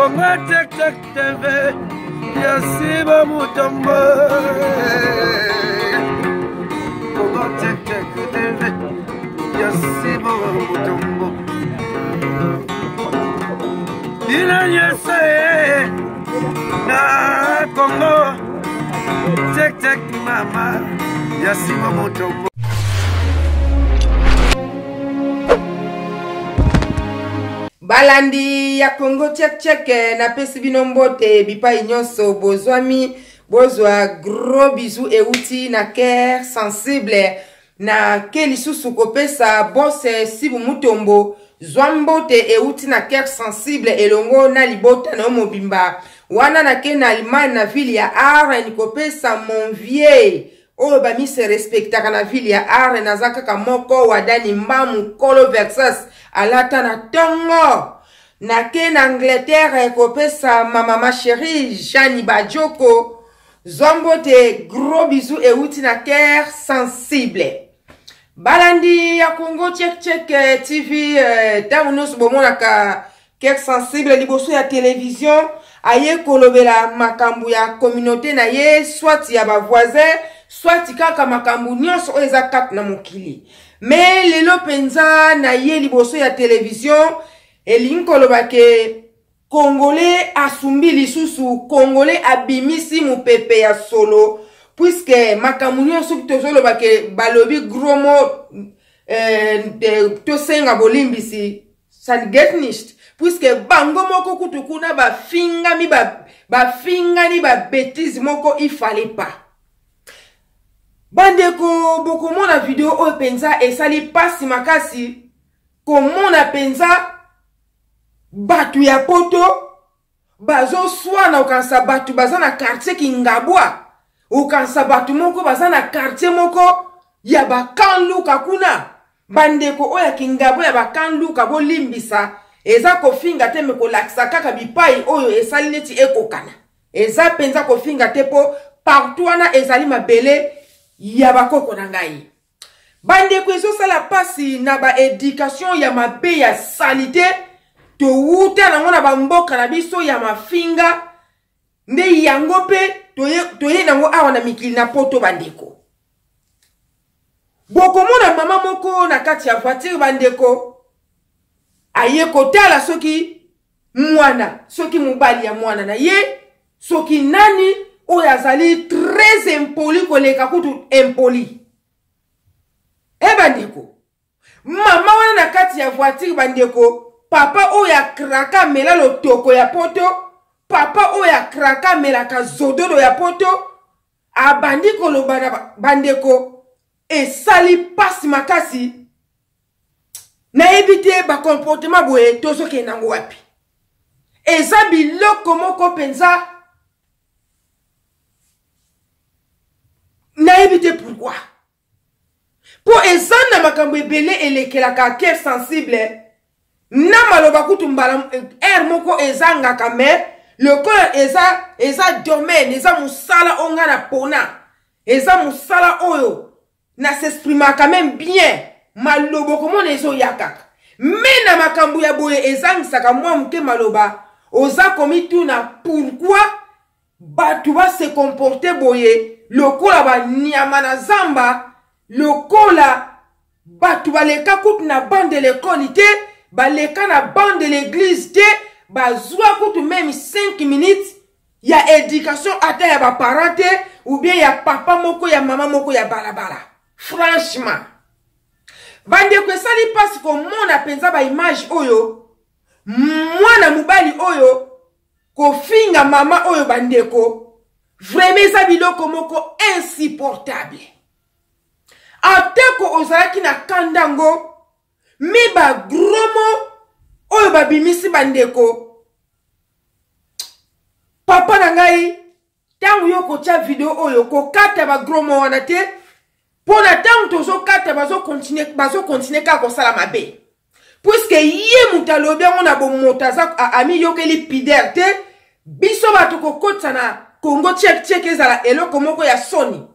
Congo Check Check TV ya Siba Mutombo. Congo Check Check TV ya Siba Mutombo. Bino nyonso na Congo Check Check mama ya Siba Mutombo. Balandi ya Congo Check Check, napesi bino mbote bipai nyonso bozwami, bozwa gros bisous euti na cœur sensible na ke lisusu kopesa bose Sibu Mutombo zwa mbote euti na cœur sensible elongo na libota na yo mobimba wana na ke na Allemagne na ville ya Aachen kopesa mon vieux oyo ba mi se respectaka na ville ya Aachen aza kaka moko Wadani Mbamu kolo Versace alata na tongo na ke na Angleterre kopesa ma mama chérie Jeanne Badjoko zwa mbote gros bisous euti na cœur sensible. Balandi ya Congo Check Check TV, ntango nyonso bomonaka cœur sensible liboso ya television aye kolobela makambo ya communauté na ye, soit ya ba voisin, soit kaka makambo nyonso oyo eza kati na mokili. Mais lelo mpenza na ye liboso ya television elingi koloba ke Congolais asumbi lisusu, Congolais abimisi mopepe ya solo, puisque makambo nyonso soki tozoloba ke balobi gros mot, tosenga bolimbisi, ça ne get nicht, puisque bango moko kutu kuna bafingami, bafingani ba bêtise moko il fallait pas. Bandeko bokomona video oyo mpenza esali pasi makasi komona mpenza bato ya poto bazoswana, okanisa bato baza na quartier Kingabwa, okanisa bato moko baza na quartier moko ya bakanluka kuna. Bandeko oyo ya Kingabwa ya bakanluka bolimbisa, eza kofinga te me kolakisa kaka bipai oyo esali neti ekokana. Eza mpenza kofinga te po partout wana ezali mabele ya bakoko na ngai. Bandeko ezosala pasi na ba education ya mabe ya salite towuta nango na bamboka na biso ya mafinga, nde yango mpe toye nango awa na mikili na poto. Bandeko bokomona mama moko na kati ya voiture, bandeko aye kotala soki mwana, soki mobali ya mwana na ye, soki nani oyo azali très impoli koleka kutu impoli. Bandeko, mama wana na kati ya voiture, bandeko, papa oyo akraka amela lotoko ya poto, papa oyo akraka amelaka zododo ya poto, abandi koloba na bandeko, esali pasi makasi. Nayebi te ba comportement boye tozokende nango wapi. Eza biloko moko mpenza nayebi te pourquoi, po eza na makambo ebele elekelaka cœur sensible na maloba kutu mbala air moko ezangaka, mais lokola eza domaine, eza mosala oyo nga na pona, eza mosala oyo na s'exprimaka quand même bien, maloba okomona ezoya kaka. Me na makambo ya boye ezangisaka mwa moke maloba, oza komituna pourquoi bato ba se comporter boye lokola banyama na zamba, lokola bato baleka kutu na banc de l'école te, baleka na banc de l'église te, bazwa kutu même 5 minutes ya éducation ata ya ba parents te, ou bien ya papa moko ya mama moko ya balabala. Franchement bandeko, esali mpasi komona mpenza ba image oyo mwana mobali oyo kofinga mama oyo. Bandeko, vraiment eza biloko moko insupportable. Atako ozalaki na kanda ngo, me ba gros mots oyo babimisi, bandeko, papa na ngai, ntango yo kotia video oyo kokata ba gros mots wana te, mpo na ntango tozokata bazokontinue kaka kosala mabe, puisque ye moto alobi yango na bomoto, aza amiyokeli pudeur te. Biso bato kokotisa na Congo Check Check ezala eloko moko ya soni.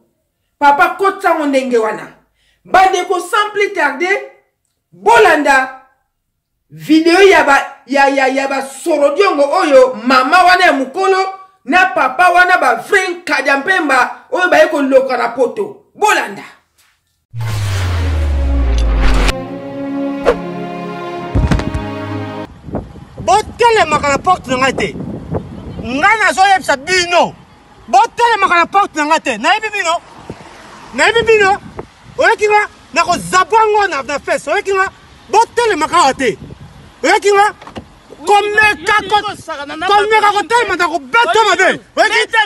Papa, kotisa yango ndenge wana. Bandeko, sans plus tarder, bolanda video ya ba ya, ya, ya basorodiongo oyo mama wana ya mokolo na papa wana ba vrai nkadia mpemba oyo baye koloka na poto. Bolanda. Botelemaka na porte na ngai te. Ngai nazoyebisa bino, botelemaka na porte na ngai te. Nayebi bino, nayebi bino. Oyoki nga? Nakozabwa ngo na fese. Oyoki nga? Botelemaka awa te. Oyoki nga? Komeka komeka kotelema, nakobeta mabe.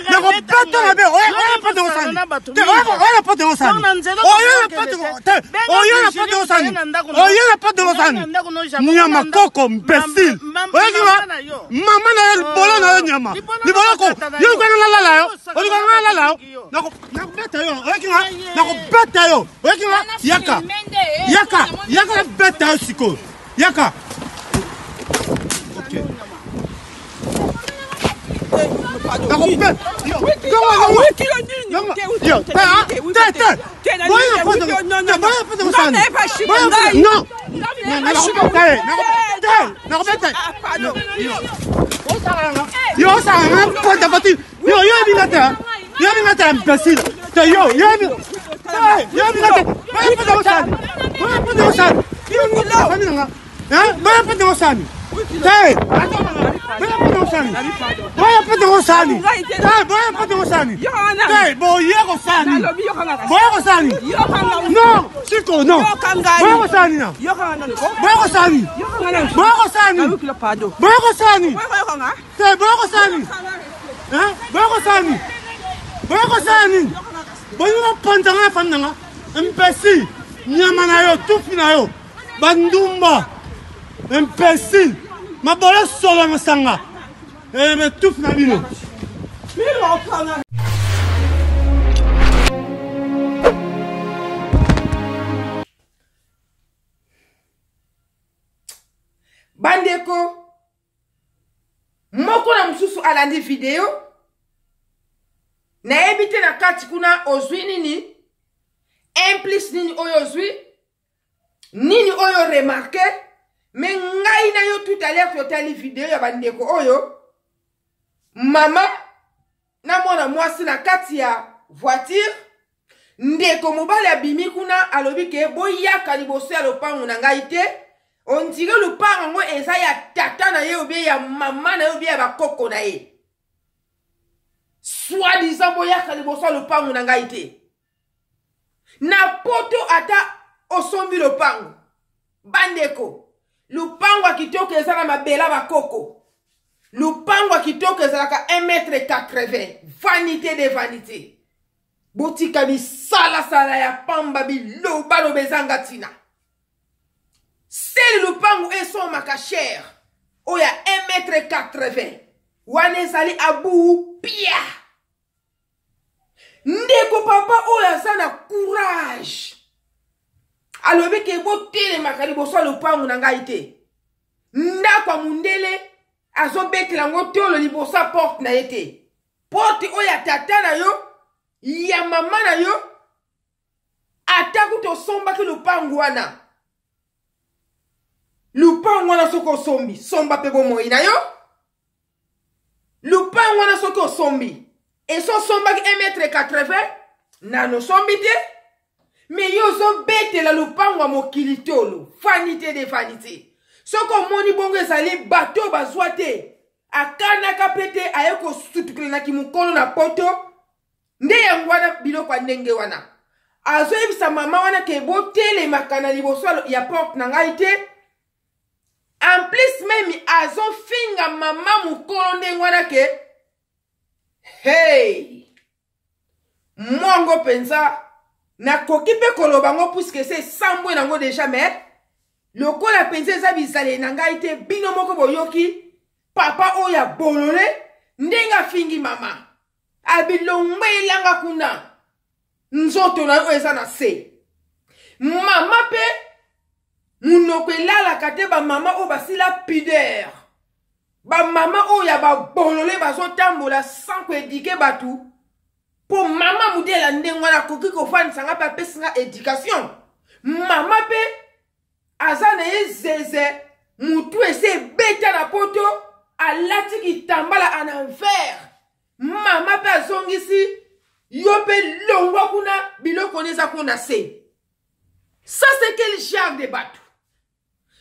Nakobeta mabe. Oyo na pote osani te, oyo na pote osani, oyo na pote te, oyo na pote osani, oyo na pote osani. Nyama koko imbécile. Oyoki nga? Mama na yo, libolo na yo, nyama libolo ko yo. Olukanga nalala yo, olukanga nalala yo, nakobeta yo. Oyoki nga? Nakobeta yo. Oyoki nga? Yaka, yaka, yaka, nabeta yo sikoyo. Yaka. Ok. Imbécile, nyama na yo, tufi na yo, bandumba, imbécile, mabolo solo ya masanga, tufi na bino. Bandeko, moko na mosusu alandi video, nayebi te na kati kuna ozwi nini, implice nini oyo ozwi, nini oyo remarke. Me ngai na yo tout à l'heure totali video ya bandeko oyo, mama na mwana mwasi na kati ya voiture. Ndeko mobali abimi kuna, alobi ke boyaka liboso ya lopango na ngai te. Ondire lopango yango eza ya tata na ye, obie ya mama na ye, obie ya bakoko na ye. Soi-disant boyaka liboso ya lopango na ngai te. Na poto ata osombi lopango, bandeko, lopango ya kitoko eza na mabela bakoko. Lopango ya kitoko ezalaka 1 mètre 80. Vanité de vanité. Botika bisalasala ya pamba, bilobaloba ezanga ntina. Seli lopango esomaka cher oyo ya 1 mètre 80 wana ezali abu pia. Ndeko papa oyo aza na courage, alobi ke botelemaka liboso ya lopango na ngai te. Ndako ya mundele azobetela yango tolo liboso ya porte na ye te. Porte oyo ya tata na yo, ya mama na yo, ata kutu osombaki lopango wana. Lopango wana soki osombi, somba mpe bomoi na yo. Lupango wana soki osombi, eso osombaki 1 mètre 80, nano osombi te, me yo ozobetela lupango ya mokili tolo. Vanité de vanité. Soki omoni bongo ezali bato oyo bazwa te, akanaka mpe te, aye kosutukela na kimokolo na poto. Nde yango wana biloko ya ndenge wana azoyebisa mama wana ke botelemaka na liboso ya porte na ngai te. En plus meme azofinga mama mokolo ndenge wana ke hey, mwango mpenza nakoki mpe koloba ngo puiske se esambwe nango deja, me lokola mpenza eza bizaleli na ngai te. Bino moko boyoki papa oyo ya bolole ndenge afingi mama, abilongwe elanga kuna, nzoto na yo oyo eza na se. Mama mpe munoko elalaka te. Bamama oyo basila pudeur, bamama oyo ya babolole bazotambola sans koedike bato. Mpo mama modele ndenge wana akoki kofandisa nga mpe apesi nga éducation. Mama mpe aza na ye zeze, mutu esi ebeta na Alati kitambala en envers. Mama mpe azongisi yo mpe longwa kuna, biloko wana eza kuna se. Ça c'est quel genre de bato?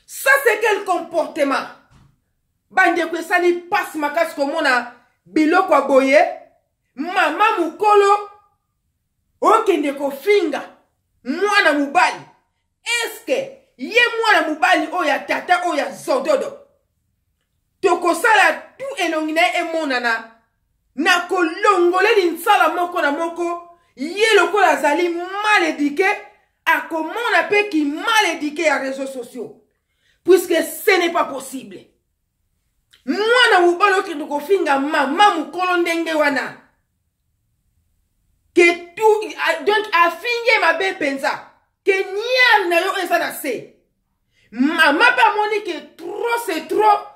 Ça c'est quel comportement? Bandeko, esali mpasi makasi komona biloko ya boye. Mama mokolo okende kofinga mwana mobali, eske ye mwana mobali oyo ya tata oyo ya zododo tokosala tu elongi na ye emonana na kolongola linsala moko na moko. Ye lokola azali mal éduqué, akomona mpe ki mal éduqué ya réseaux sociaux, puisque ce n'est pas possible. Mwana mobali okende kofinga mama mokolo ndenge wana ke tu, donc afingi ye mabe mpenza ke niare na yo eza na se. Mama mpe amoni ke trop c'est trop,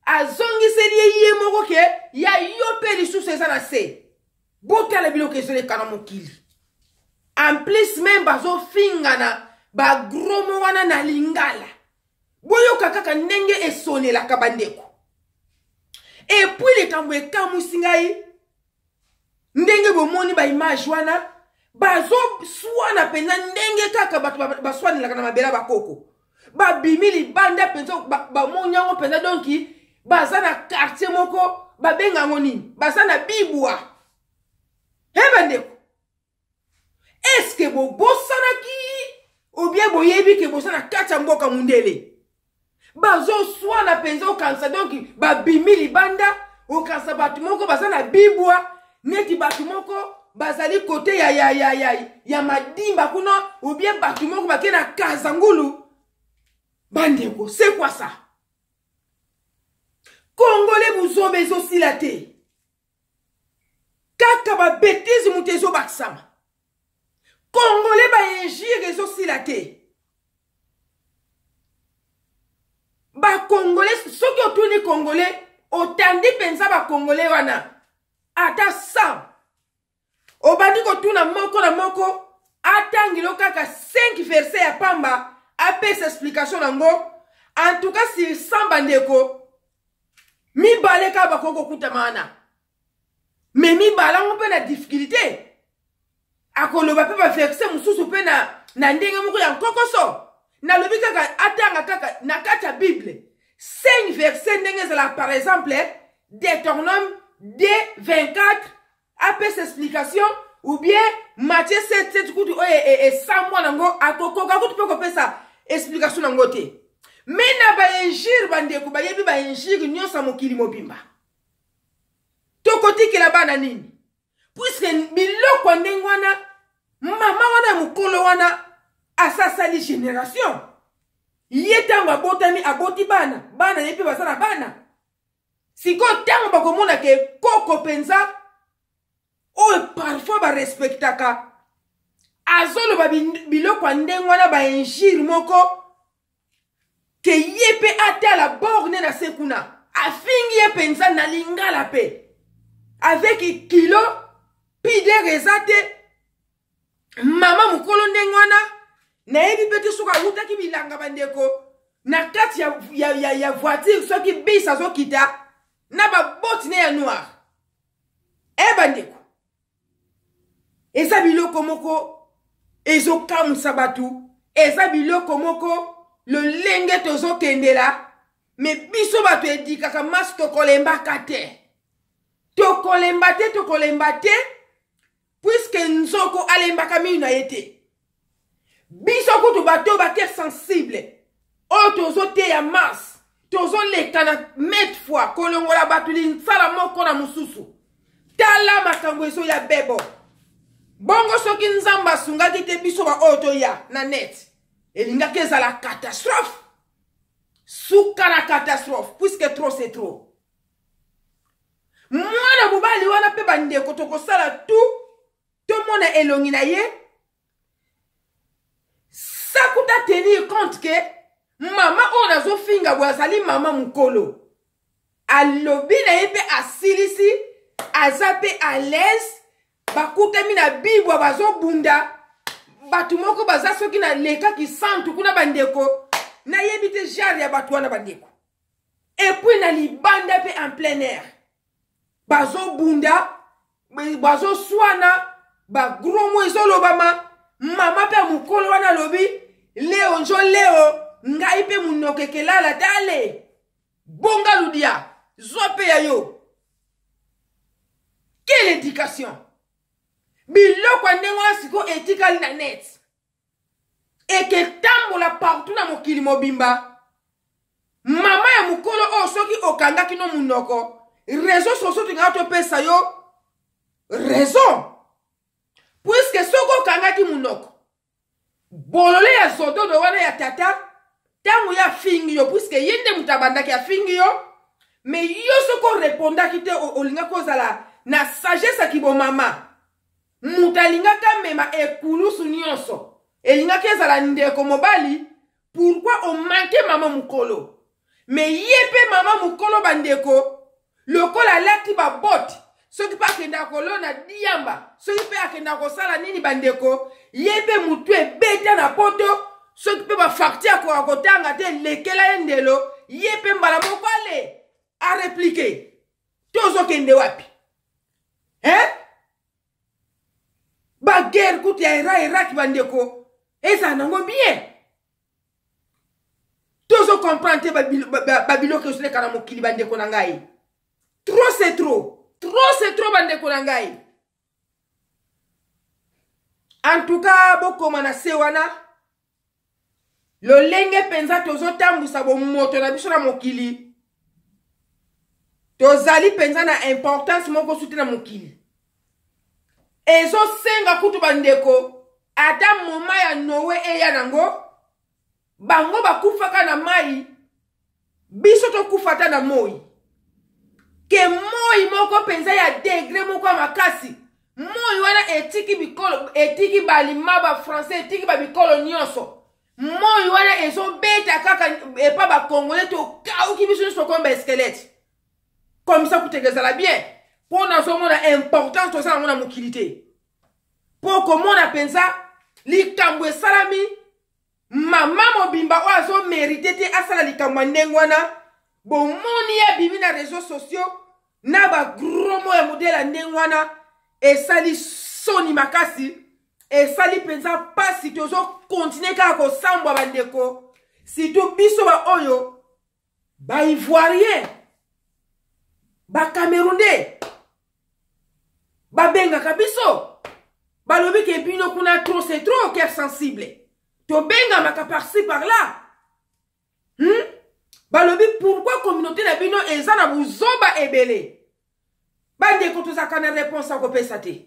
azongiseli ye ye moko ke ya yo mpe lisusu eza na se. Botala biloko ezoleka na mokili. En plus même bazofingana bagros mo wana na lingala, boyoka kaka ndenge esonelaka bandeko. Et puis likambo ekamwisi ngai, ndenge bomoni baimage wana, bazoswana mpenza ndenge kaka bato baswanelaka na mabele ya bakoko. Babimi libanda mpenza, bamoni yango mpenza, donc baza na quartier moko babenga yango nini, baza na bibwa. He bandeko, eske bobosanaki obie boyebi ke boza na kati ya mboka mundele? Bazoswana mpenza, okanisa donc babimi libanda, okanisa bato moko baza na bibwa, neti bato moko bazali kote ya, ya, ya, ya, ya madimba kuna, obie bato moko bake na kazangulu. Bandeko, c'est quoi ça? Kongole buzoba ezosila te, kaka babetise moto ezobakisama. Kongole bainjure ezosila te. Bakongole, soki otuni kongole, otandi mpenza bakongole wana ata 100, obandi kotuna moko na moko, atangilo kaka 5 verset ya pamba, apesa explication nango, en tout cas sur 100, bandeko, mibale kaka bakoki kokutama wana. Me mibale yango mpe na difficulté, akoloba mpe baverse mosusu mpe na ndenge moko ya nkokoso. Nalobi kaka atanga kaka na kati ya Bible 5 verset ndenge ezala, par exemple Deutéronome 2 24, apesa explication, ou bien Matthieu 7 7 kutu oyo esambwa nango, akokoka kutu mpe kopesa explication nango te. Me na bainjure, bandeko, bayebi bainjure nyonso ya mokili mobimba. Tokotikela bana nini? Puisque biloko ya ndenge wana, mama wana ya mokolo wana asasali génération. Ye ntango abotami, aboti bana, bana ye mpe baza na bana. Sikoyo ntango bakomona ke koko mpenza oyo parfois barespectaka azoloba biloko ya ndenge wana, bainjure moko ke ye mpe atala borne na se kuna, afingi ye mpenza na lingala mpe avec kilo pidere eza te. Mama mokolo ndenge wana, nayebi mpe te soki awutaki bilanga, bandeko, na kati ya voiture, soki bis azokita na baboti ne ya noir. E bandeko, eza biloko moko ezokamwisa bato, eza biloko moko lolenge tozokendela. Me biso bato edikaka masi, tokolembaka te, tokolemba te, tokolemba te, puisque nzoko alembaka mino na ye te. Biso kutu bato bake sensible oyo tozoteya masse, tozoleka na maintes fois kolongola bato linsala moko na mosusu. Tala makambo ezoya bebo bongo. Soki Nzambe asungaki te biso baoyo toya na net, elingaki ezala catastrophe, suka na catastrophe, puisque trop c'est trop. Mwana mobali wana mpe, bandeko, tokosala tout tomona elongi na ye, sakuta tenir compte ke mama oyo nazofinga boye azali mama mokolo. Alobi na ye mpe asilisi, aza mpe à l'aise. Bakutami na bibwa, bazobunda, bato moko baza soki na lekaki santu kuna. Bandeko, nayebi te genre ya bato wana, bandeko. Epuis na libanda mpe en plein air bazobunda, bazoswana, bagros mo ezolobama. Mama mpe ya mokolo wana alobi leo njo leo, ngai mpe monoko ekelala tale bonga ludia zwa mpe ya yo. Quelle éducation! Biloko ya ndenge wana sikoyo etikali na net, eketambola partout na mokili mobimba. Mama ya mokolo oyo, soki okangaki no monoko, réseau sociaux tongaka topesa yo raison, puisque soki okangaki monoko, bolole ya zododo wana ya tata, ntango ye afingi yo, puisque ye nde moto abandaki afingi yo, me yo soki orepondaki te, olingaki ozala na sagesse ya kibomama. Moto alingaki amema ekulusu nyonso, elingaki ezala ndeko mobali. Pourquoi omanke mama mokolo? Me ye mpe mama mokolo, bandeko, lokola alati babote, soki mpe akendaka kolona diamba, soki mpe akendaka kosala nini, bandeko, ye mpe motu ebeta na poto, soki mpe bafakti akoka kotanga te, elekela ye ndelo, ye mpe mbala moko ale areplike. Tozokende wapi, hein? Baguerre kutu ya Iran Irak, bandeko, ezala nango bien. Tozo comprendre te babiloko ezoleka na mokili, bandeko na ngai. Trop c'est trop, trop c'est trop, bandeko na ngai. En tout cas, bokoma na se wana lolenge mpenza tozotambwisa bomoto na biso na mokili. Tozali mpenza na importance moko su te na mokili. Ezosenga kutu, bandeko, ata moma ya Noe eya nango, bango bakufaka na mai, biso tokufa ata na moi. Ke moi moko mpenza ya degre moko ya makasi, moi wana etiki bikolo, etiki balima bafrançais, etiki babikolo nyonso. Moi wana ezobeta kaka epa bakongole, tokauki biso nyonso tokomi baeskelete. Comme ça kuteka ezala bien, mpo nazomona importance toza yango na mokili te, mpo komona mpenza likambo esalami. Mama mobimba oyo azomerite te asala likambo ya ndenge wana, bomoni ye abimi na réseau sociaux na bagros mo ya modele ya ndenge wana. Esali soni makasi, esali mpenza mpasi. Tozokontinue kaka kosambwa, bandeko, surtout biso baoyo baivoirien, bacamerounais babengaka biso, balobi ke bino kuna trop c'est trop, cœur sensible, tobengamaka par-ci par-là, Balobi pourquoi communauté na bino eza na buzoba ebele. Bandeko, tozalaka na réponse ya kopesa te,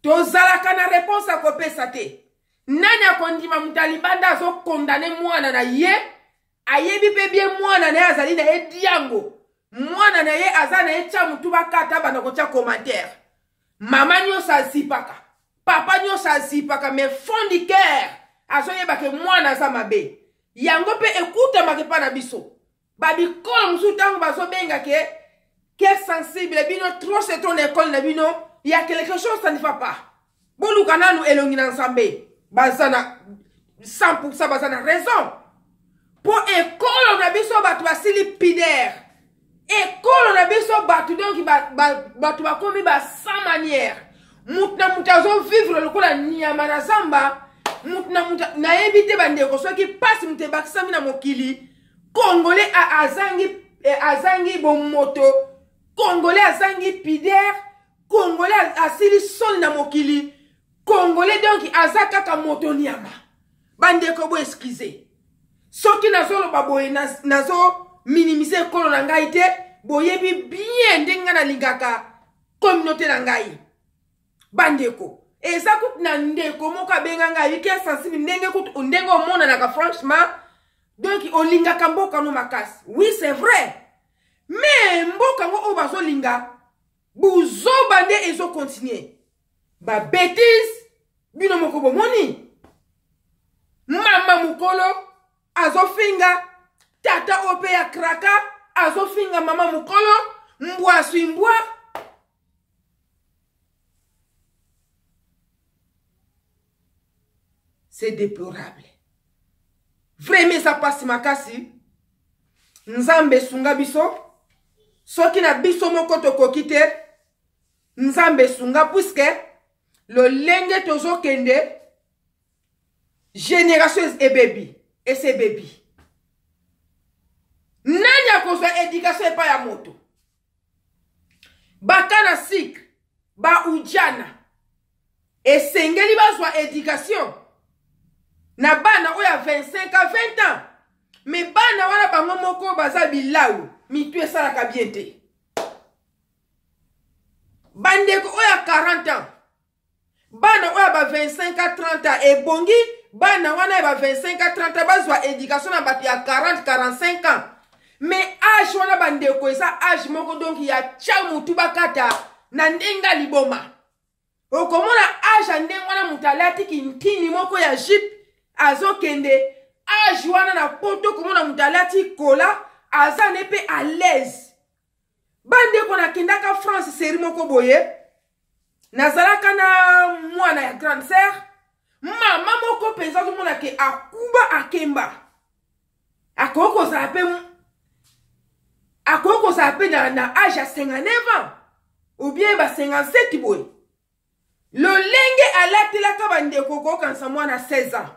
tozalaka na réponse ya kopesa te. Nani akondima moto ya libanda azokondane mwana na ye? Ayebi mpe bien mwana na ye azali na ye diango, mwana na ye aza na ye tya motu bakata, banda kotya commentaire. Mama nyonso azipaka, papa nyonso azipaka, mais fond du cœur azoyeba ke mwana aza mabe. Yango mpe ekutamaka epa na biso babikolo mosusu, ntango bazobenga ke cœur sensible, bino trop c'est trop na ekole na bino ya quelque chose, ça ne va pas. Boluka nanu elongi na Nzambe. Baza na 100%, baza na raison, mpo ekolo na biso bato basili pidere. Ekolo na biso bato, donc bato bakomi ba sans manière. Mutu na mutu azovivre lokola nyama na zamba. Mutu na mutu, nayebi te, bandeko, soki mpasi mutu ebakisami na mokili. Congolais azangi, azangi bomoto, congolais azangi pidere, congolais asili soni na mokili. Congolais donc aza kaka moto nyama. Bandeko, bo excuse soki nazoloba boye, nazo minimize ekolo na ngai te. Boyebi bien ndenge ngai nalingaka communauté na ngai, bandeko. Eza kutu na ndeko moko abenga ngai, ayiki sensible ndenge kutu ndenge omonanaka, franchement, donc olingaka mboka no makasi. Oui, c'est vrai, mais mboka yango oyo bazolinga buzoba nde ezokontinue babetise. Bino moko bomoni mama mokolo azofinga tata oyo mpe ya kraka, azofinga mama mokolo mbwa aswi mbwa. C'est déplorable, vraiment. Eza mpasi makasi. Nzambe sunga biso. Soki na biso moko tokoki te, Nzambe sunga, puisque lolenge tozokende, génération ebebi, ese ebebi. Nani akozwa éducation epai ya moto? Bakana sikre, ba ujana, esengeli bazwa éducation na bana oyo ya 25 à 20 ans. Me bana wana bango moko baza bilau, mitu esalaka bien te. Bandeko oyo ya 40 ans, bana oyo ya ba 25 à 30 ans, ebongi bana wana ya ba 25 à 30 ans bazwa éducation na bato ya 40 45 ans. Mais âge wana bandeko eza âge moko donc ya tya mutu bakata na ndenge ya liboma. Okomona âge ya ndenge wana moto alati kintini moko ya jupe azokende âge wana na poto, komona moto alati kola aza ne mpe à l'aise. Bandeko, nakendaka France seri moko boye, nazalaka na mwana ya grande sœur, mama moko mpenza azomona ke akuba akemba, akoki kozala mpe, akoki kozala mpe na âge ya 59 ans ou bien ba 57 boye. Lolenge alatelaka bandeko, kokanisa mwana 16 ans.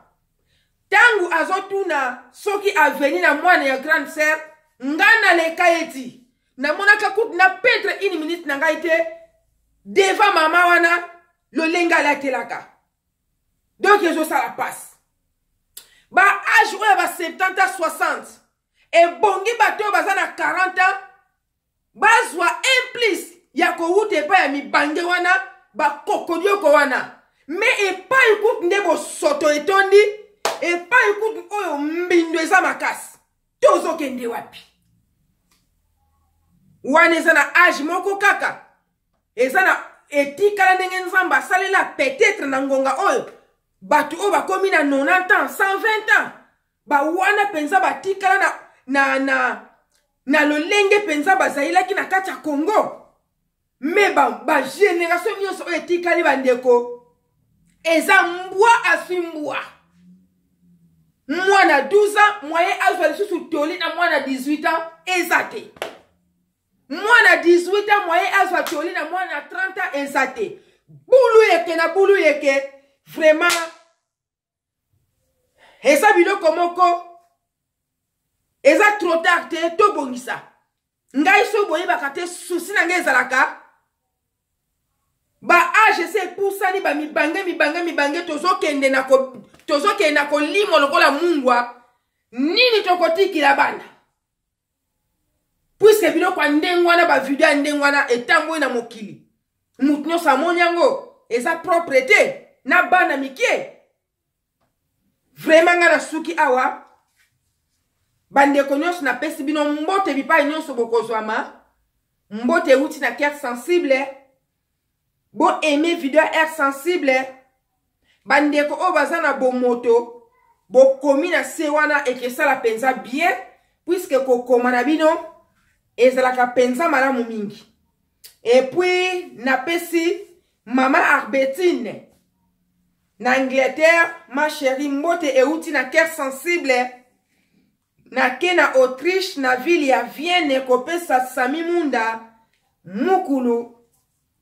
Ntango azotuna soki aveni na mwana ya grande sœur, nga naleka ye ti namonaka kutu na petre une minute na ngai te devant mama wana, lolenge alatelaka. Donc ezosala passe. Ba âge oyo ba 70 à 60, ebongi bato oyo baza na 40 ans bazwa un plus ya kowuta epai ya mibange wana, bakokodioko wana. Me epai kutu nde bosoto etondi, epai kutu oyo mbindo eza makasi, tozokende wapi? Wana eza na age moko kaka, eza na etikala ndenge Nzambe asalela. Peut-être na ngonga oyo bato oyo bakomi na 90 ans, 120 ans, bawana mpenza batikala na lolenge mpenza bazalelaki na kati ya Congo. Me bagénération ba nyonso oyo etikali, bandeko, eza mbwa aswi mbwa. Mwana 12 ans, moyen azwa lisusu toli na mwana 18 ans eza te. Mwana 18 ans, moyen azwa toli na mwana 30 ans eza te. Bulu yeke na bulu yeke, vraiment eza biloko moko eza trop tard te, tobongisa. Ngai so boyebaka te, susi na ngai ezalaka ba âge ese epusani, bamibange mibange mibange, tozokende na tozokende na kolimwa lokola mungwa. Nini tokotikila bana? Puisque biloko ya ndenge wana, bavideo ya ndenge wana etamboli na mokili, motu nyonso amoni yango, eza propre te na bana mike. Vraiment, ngai nasuki awa. Bandeko nyonso, napesi bino mbote bipai nyonso bokozwama. Mbote euti na Cœur Sensible. Bo aime video ya Air Sensible. Bandeko oyo baza na bomoto, bokomi na se wana, ekesala mpenza bien, puisque kokoma na bino ezalaka mpenza malamu mingi. Et puis napesi mama Arbetine na Angleterre, ma chérie, mbote euti na Cœur Sensible. Nake na Autriche, na ville ya Vienne, kopesa Sami Munda Mukulu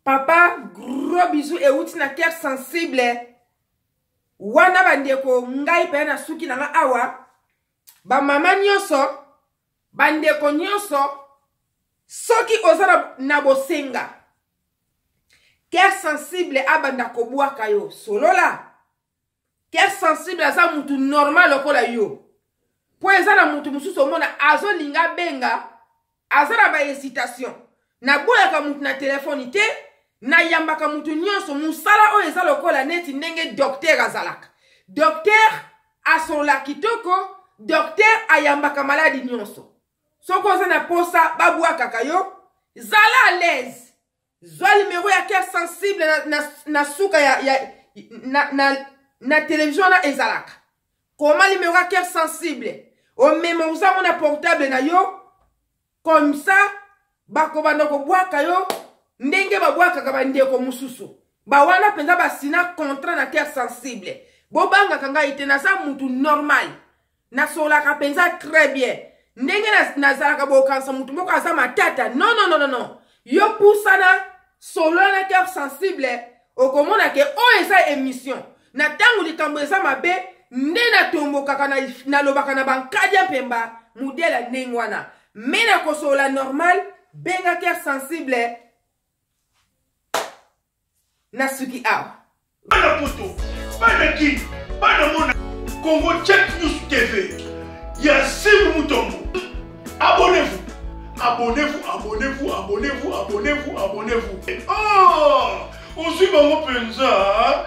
papa gros bisou euti na Cœur Sensible. Wana bandeko, ngai mpe na suki na nga awa. Bamama nyonso, bandeko nyonso, soki oza na bosenga Cœur Sensible abanda kobwaka yo, solola. Cœur Sensible aza mutu normal lokola yo, mpo eza na mutu mosusu omona azolinga abenga, aza na bahésitation. Naboyaka mutu na telefone te, nayambaka mutu nyonso. Mosala oyo eza lokola neti ndenge docteur azalaka. Docteur asolola kitoko, docteur ayambaka maladi nyonso. Soki oza na posa babwakaka yo, zala à l'aise, zwa numero ya Cœur Sensible na suka ya na televizio wana ezalaka. Koma numero ya Cœur Sensible, omemorize yango na portable na yo, comme ça bakobanda kobwaka yo ndenge babwakaka bandeko mosusu. Bawana mpenza basina contrat na Cœur Sensible. Bobangaka ngai te, naza mutu normal, nasolaka mpenza très bien. Ndenge nazalaka bokanisa motu moko aza matata. Non, non, non, non, yo pusana, solola na Cœur Sensible, okomona ke oyo eza émission na ntango likambo eza mabe nde natombokaka, nalobaka na bankadia mpemba modèle ya ndenge wana. Me na kosolola normal, benga Cœur Sensible. Nasuki awa. Bana poto, bana Kin, bana mona Congo Check News TV ya Simbu Mutombo, abonnez-vous, abonnez-vous, abonnez-vous, abonnez-vous, abonnez-vous, abonnez-vous. Oh, ozwi bango mpenza.